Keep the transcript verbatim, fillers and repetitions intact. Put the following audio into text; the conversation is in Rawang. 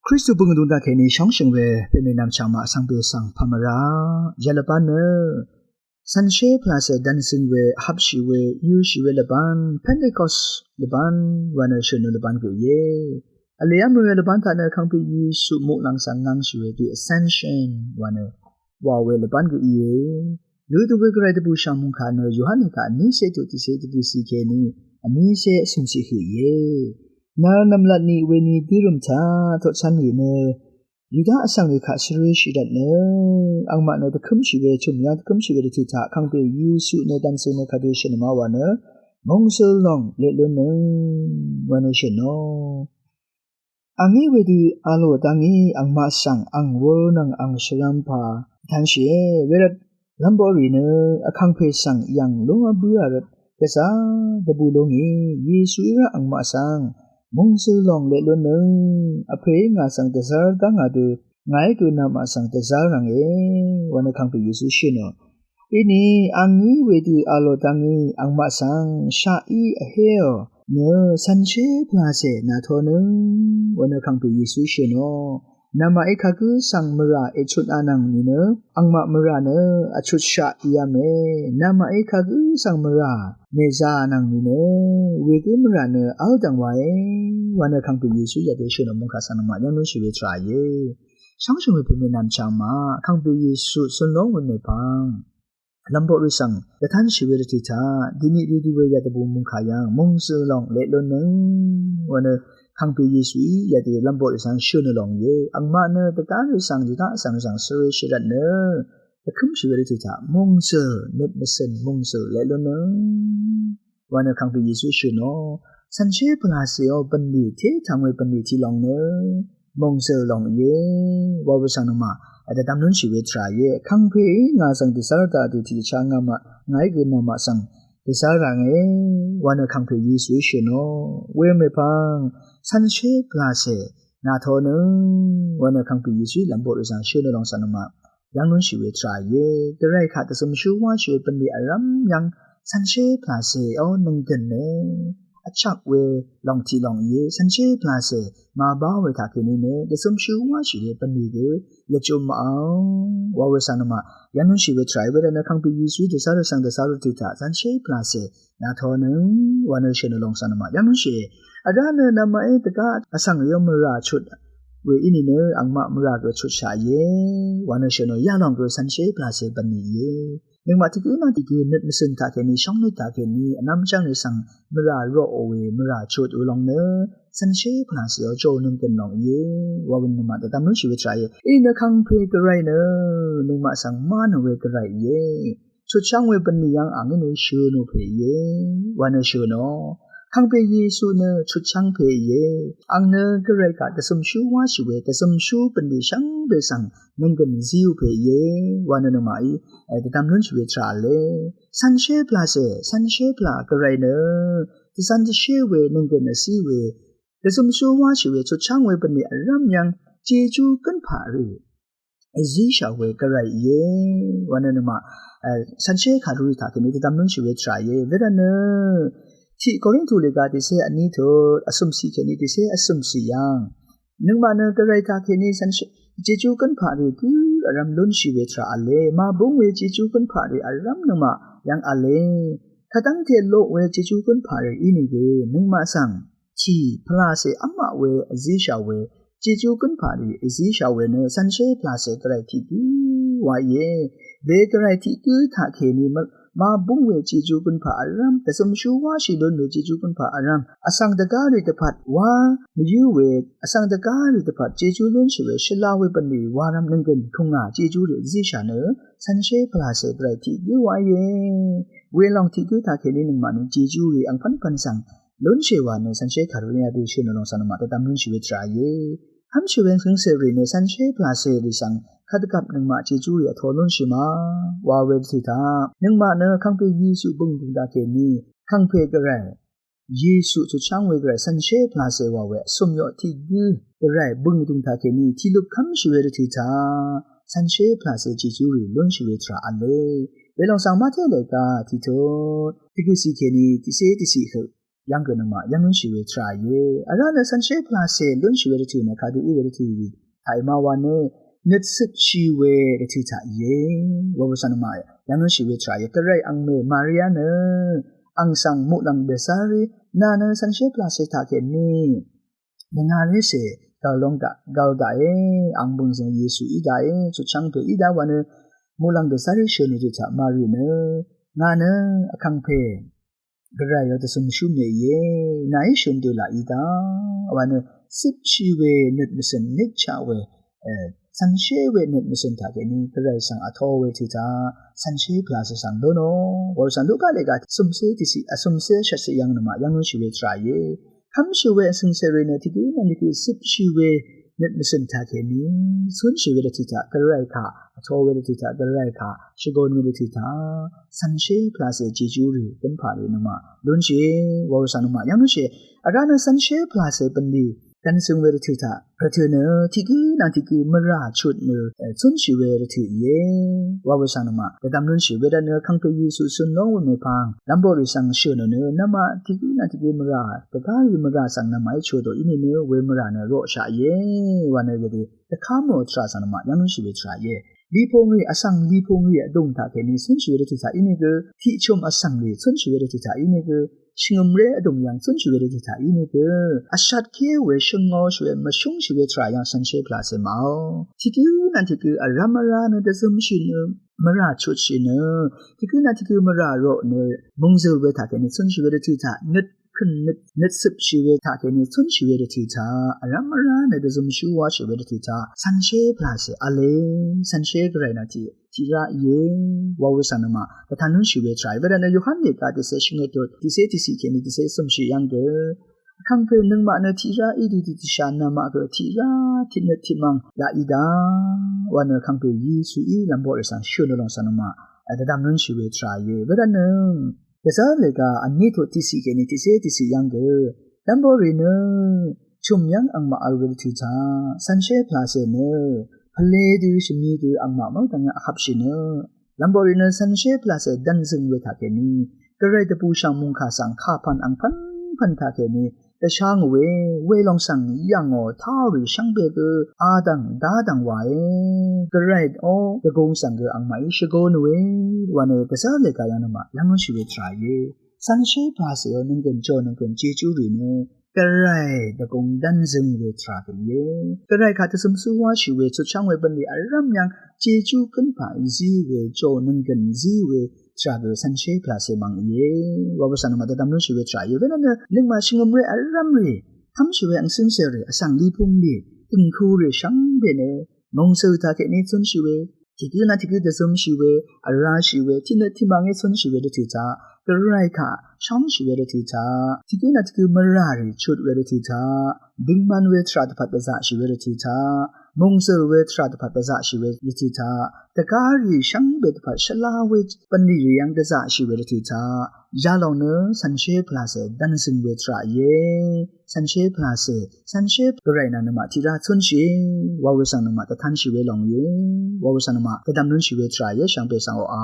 Kristu bøng vdung dvkèní shóngshø̀ng we pèmè nvmchvng maq vsvng bè svng pvmvrá yv̀lvbán nø cv̀nshé pvlàcè dv̀nzøng we, vhvpshì we, yøshì we lvbán, Pentecost lvbán wa nø shø̀n nø lvbán gø íe. Vlèá mø we lvbán taq nø Vkàngpè Yesu muqlàng svng ngvngshì we the Ascension wa nø wa we lvbán gø íe. Nø dvgø gvray dvbùshà mungkà nø Yohan kaq vnícé tuq tiqcé dvgø cì kèní vnícé vsø̀mcì høq íe. Nvnvmlat ni weni dírø̀m taq totchan rì nø Yuda vsvng rì kaq svre shì rvt nø angmaq nø dvkǿmshì we chø̀m yv́ng dvkǿmshì we dvtø̀ taq Vkàngpè Yesu nø dv̀nzøng nø kadø shø̀n nø ma wa nø mòngzø̀l lòng leq lún nø wa nø shø̀n nò. Angí wedø a lò dvngí angmaq svng ang wūr nvng ang shvlvm pà dvtanshìe. Wervt lv́mboqrì nø Vkàngpè svng yv̀ng lúngá bǿà rvt gvzà dvbù lúngì. Yesuí rá angmaq svng mòngzø̀l lòng leq lún nø vpè ngà svng dvzv́r dv́ngà dø ngàí gø namaq svng dvzv́r rv̀nge wa nø Vkàngpè Yesu shø̀n nò. Inì angí wedø a lò dvngí angmaq svng shaqí vhéò nø cv̀nshé pvlàcè nàtonøng wa nø Vkàngpè Yesu shø̀n nò. Namaqí kagǿ svng mvrà èchutnà nvng nìnø angmaq mvrà nø vchutshaq íáme. Namaqí kagǿ svng mvrà mèzà nvng nìnø wegǿ mvrà nø v́l dv̀ng wae wa nø Vkàngpè Yesu yadø shø̀n nò mungkà svng nøngmaq yv́ng lúnshì we tvrà íe. Shvngshø̀ng we pèmè nvmchvng maq Vkàngpè Yesu cøn lóng we mèpvng lv́mboqrì svng dvtanshì we dvtø̀ taq dìni ridi we yadvbù mungkà yv́ng mòngzø̀l lòng leq lún nøng wa nø Vkàngpè Yesuí yadø lv́mboqrì svng shø̀n nò lòng íe. Angmaq nø dvgárì svng Yuda vsvng rì svng svre shì rvt nø dvkǿmshì we dvtø̀ taq mòngzø̀l nøt mvcø̀n mòngzø̀l leq lún nøng wa nø Vkàngpè Yesu shø̀n nò. Cv̀nshé pvlàcèò bv̀nlì té tvng we bv̀nlì tiq lòng nø mòngzø̀l lòng íe wa we svng nøngmaq dvdvm lúnshì we tvrà íe. Vkàngpèí ngà svng dvzv́r daq dø tiqdvchá ngàmaq ngàí gø namaq svng dvzv́r rv̀nge wa nø Vkàngpè Yesuí shø̀n nò. We mèpvng cv̀nshé pvlàcè nàtonøng wa nø Vkàngpè Yesuí lv́mboqrì svng shø̀n nò lòng svng nøngmaq yv́ng lúnshì we tvrà íe. Gvray kaq dvzømshú wáshì we bv̀nlì vrv́m yv́ng cv̀nshé pvlàcèò nønggø̀n nø vchvk we lòng tiq lòng íe. Cv̀nshé pvlàcè màbá we taqkèní nø dvzømshú wáshì we bv̀nlì gø lvjøm màvng wa we svng nøngmaq yv́ng lúnshì we tvrà íe. Wervt nø Vkàngpè Yesuí dvzv́r svng dvzv́r dø taq cv̀nshé pvlàcè nàtonøng wa nø shø̀n nò lòng svng nøngmaq yv́ng lúnshì. Vrá nø namaqí dvgá vsvng rìò mvrà chut we í nìnø angmaq mvrà gø chutshaq íe wa nø shø̀n nò. Yalòng gø cv̀nshé pvlàcè bv̀nlì íe. Nøngmaq tiq gǿ nvng tiq gǿ nøt mvcø̀n taqkèní shóngnøt taqkèní vnvm shvngni svng mvrà roqò we mvrà chut we lòng nø cv̀nshé pvlàcèò jònøng gø̀n lòng íe wa we nøngmaq dvdvm lúnshì we tvrà íe. Í nø Vkàngpè Gvray nø nøngmaq svng má nò we Gvray íe. Chutsháng we bv̀nlì yv́ng angí nø shø̀n nò pè íe wa nø shø̀n nò. Vkàngpè Yesu nø chutsháng pè íe. Ang nø Gvray kaq dvzømshú wáshì we dvzømshú bv̀nlì shvngbe svng nønggø̀n zíò pè íe wa nø nøngmaqí dvdvm lúnshì we tvrà v̄le. Cv̀nshé pvlàcè cv̀nshé pvlà Gvray nø dvzv́n dvshé we nønggø̀n vzí we dvzømshú wáshì we chutsháng we bv̀nlì vrv́m yv́ng jejú gǿnpaq rì vzíshà we Gvray íe wa nø nøngmaq cv̀nshé kàrurì taqkèní dvdvm lúnshì we tvrà íe. Wervt nø tiq Korintu lèga tiqcé vní tut vcø̀mcì kèní tiqcé vcø̀mcì yv́ng nøngmaq nø Gvray taqkèní cv̀nshé jejú gǿnpaq rì gǿ vrv́m lúnshì we tvrà v̄le. Màbúng we jejú gǿnpaq rì vrv́m nøngmaq yv́ng v̄le. Kadv́ngte loq we jejú gǿnpaq rì ínìgø nøngmaq svng tì pvlàcè v́maq we vzíshà we jejú gǿnpaq rì vzíshà we nø cv̀nshé pvlàcè Gvray tiq gǿ wa íe. Be Gvray tiq gǿ taqkèní màbúng we jejú gǿnpaq vrv́m dvzømshú wáshì lún we jejú gǿnpaq vrv́m vsvng dvgárì dvpvt wá mvyǿ we vsvng dvgárì dvpvt jejú lúnshì we shvla we bv̀nlì warv́m nønggø̀n kùngà jejú rì vzíshà nø cv̀nshé pvlàcè Gvray tiq gǿ wa íe. Welòng tiq gǿ taqkèní nøngmaq nø jejú rì angpv́npv̀n svng lúnshì wa nø cv̀nshé kàrurì yadø shø̀n nò lòng svng nøngmaq dvdvm lúnshì we tvrà íe. V́mshì we ngøngcèrì nø cv̀nshé pvlàcèrì svng kadvgvp nøngmaq jejú rì vtō lúnshì ma wa we dvtø̀ taq nøngmaq nø Vkàngpè Yesu bø̀ng døng daqkèní Vkàngpè Gvray Yesu chutsháng we Gvray cv̀nshé pvlàcè wa we vsùm yoq tiq gǿ Gvray bø̀ng døng taqkèní tiqløp kv́mshì we dvtø̀ taq cv̀nshé pvlàcè jejú rì lúnshì we tvrà v̄le. Welòng svng Mate lèga tiq tut dvgø̀cì kèní tiqcé dvciq høq yv́ng gø nøngmaq yv́ng lúnshì we tvrà íe. Vrá nø cv̄nshé pvlàcè lúnshì we rvtø̀ nø kadø í we rvtø̀ taq èma wa nø nøt cøpshì we rvtø̀ taq íe. Wa we svng nøngmaq yv́ng lúnshì we tvrà íe. Gvray angmè Maria nø ang svng muqlàng dvzv́rí nà nø cv̄nshé pvlàcè taq kèní nvngaré cè gvlong daq gvl daqé, ang bø̀ngzø̀ng Yesu í daqé, chutchv́ng pè í daq wa nø muqlàng dvzv́rí shø̀n we rvtø̀ taq Mari nø ngà nø vkàngpè Gvray ó dvzømshú mèíe, nàí shø̀n dø laq í daq wa nø cøpshì we nøt mvcø̀n nøt chaq we, e, cv̄nshé we nøt mvcø̀n taq kèní Gvray svng vtō we rvtø̀ taq cv̄nshé pvlàcè svng lónò. Wa we svng Luka lèga cø̀mcé tiqciq, vcø̀mcé shvtciq yv́ng nøngmaq yv́ng lúnshì we tvrà íe. Kv́mshì we vsø̀ng cèrì nø tiqgǿ nvng tiqgǿ cøpshì we nøt mvcø̀n taq kèní cúnshì we rvtø̀ taq Gvray kaq vtō we rvtø̀ taq Gvray kaq shvgon we rvtø̀ taq cv̄nshé pvlàcè jejú rì gǿnpà rì nøngmaq lúnshìe. Wa we svng nøngmaq yv́ng lúnshìe. Vrá nø cv̄nshé pvlàcè bv̀nlì dv̄nzøng we rvtø̀ taq rvtø̀ nø tiqgǿ nvng tiqgǿ mvrà chut nø, e, cúnshì we rvtø̀ íe. Wa we svng nøngmaq dvdvm lúnshì we daq nø vkàngpè Yesu cøn lóng we mèpvng lv́mboqrì svng shø̀n nø nø nvmaq tiqgǿ nvng tiqgǿ mvrà dvgá rì mvrà svng nvmaqí chut ò í nìnø we mvrà nø roqshaq íe. Wa nø wedø dvkv́m ò tvrà svng nøngmaq yv́ng lúnshì we tvrà íe. Lipung rì vsvng lipung rì vdùng taq kèní cúnshì we rvtø̀ taq í nìgø tiqchø̀m vsvng rì cúnshì we rvtø̀ taq í nìgø shvngø̀mré vdùng yv̀ng cúnshì we rvtø̀ taq í nìgø vshatké we shøngó shì we mvshúngshì we tvrà yv̀ng cv̄nshé pvlàcè màó. Tiqgǿ nvng tiqgǿ vrv́m vrá nø dvzømshì nø mvrà chutshì nø tiqgǿ nvng tiqgǿ mvrà roq nø mòngzø̀l we taq kèní cúnshì we rvtø̀ taq nøt køn nøt, nøt cøpshì we taq kèní cúnshì we rvtø̀ taq vrv́m vrá nø dvzømshú wáshì we rvtø̀ taq cv̄nshé pvlàcè v̄le. Cv̄nshé Gvray nvng tiq tiqrá íe. Wa we svng nøngmaq dvtan lúnshì we tvrà íe. Wedaq nø Yohan lèga tiqcé shvngøt tut tiqcé tiqciq kèní tiqcé cø̀mshì yv́ng gø vkàngpè nøngmaq nø tiqrá í dø tiqdvshà namaq gø tiqrá tiqnøt tiqmv̀ng laq í daq wa nø vkàngpè Yesuí lv́mboqrì svng shø̀n ò lòng svng nøngmaq, e, dvdvm lúnshì we tvrà íe. Wedaq nø dvzv́r lèga vní tut tiqciq kèní tiqcé tiqciq yv́ng gø lv́mboqrì nø chø̀m yv́ng angmaq vl we rvtø̀ taq cv̄nshé pvlàcè nø pvlē dø shvmi dø angmaq mv́ng dvngø vhvpshì nø lv́mboqrì nø cv̄nshé pvlàcè dv̄nzøng we taq kèní Gvray dvbùshv̀ng mòngkà svng kàpv̀n angpv̀npv̀n taq kèní dvshá ngòe. Welòng svng yv̀ngò táò rì shvngbe gø adv̀ng dá dv̀ng wàe. Gvray ó dvgùng svng gø angmaqí shvgo nòe. Wa nø dvzv́r lèga yv́ng nøngmaq yv́ng lúnshì we tvrà íe. Cv̄nshé pvlàcè ó nònggø̀n jònònggø̀n jejú rì nø Gvray dvgùng dv̄nzøng we tvrà gø íe. Gvray kaq dvzømshú wáshì we chutchv́ng we bv̀nlì vrv́m yv́ng jejú gǿnpà zí we jònònggø̀n zí we tvrà gø cv̄nshé pvlàcè mv̀ng íe. Wa we svng nøngmaq dvdvm lúnshì we tvrà íe. Wenvtnø nøngmaq shvngø̀mré vrv́m rì, kv́mshì we angcǿngcè rì, vsvng lipung rì, dø̀ngku rì shvngbe nø mòngzø̀l taq kèní cúnshì we tiqgǿ nvng tiqgǿ dvzømshì we, vrashì we, tiqnøt tiqmv̀ngí cúnshì we rvtø̀ taq Gvray kaq shóngshì we rvtø̀ taq tiqgǿ nvng tiqgǿ mvrà rì chut we rvtø̀ taq døngman we tvrà dvpvt dvzaqshì we rvtø̀ taq mòngzø̀l we tvrà dvpvt dvzaqshì we rvtø̀ taq dvgá rì shvngbe dvpvt shvla we bv̀nlì rì yv́ng dvzaqshì we rvtø̀ taq yalòng nø cv̄nshé pvlàcè dv̄nzøng we tvrà íe. Cv̄nshé pvlàcè, cv̄nshé Gvray nvng nøngmaq tiqrá cúnshìe. Wa we svng nøngmaq dvtanshì we lòng íe. Wa we svng nøngmaq dvdvm lúnshì we tvrà íe shvngbe svng oqà.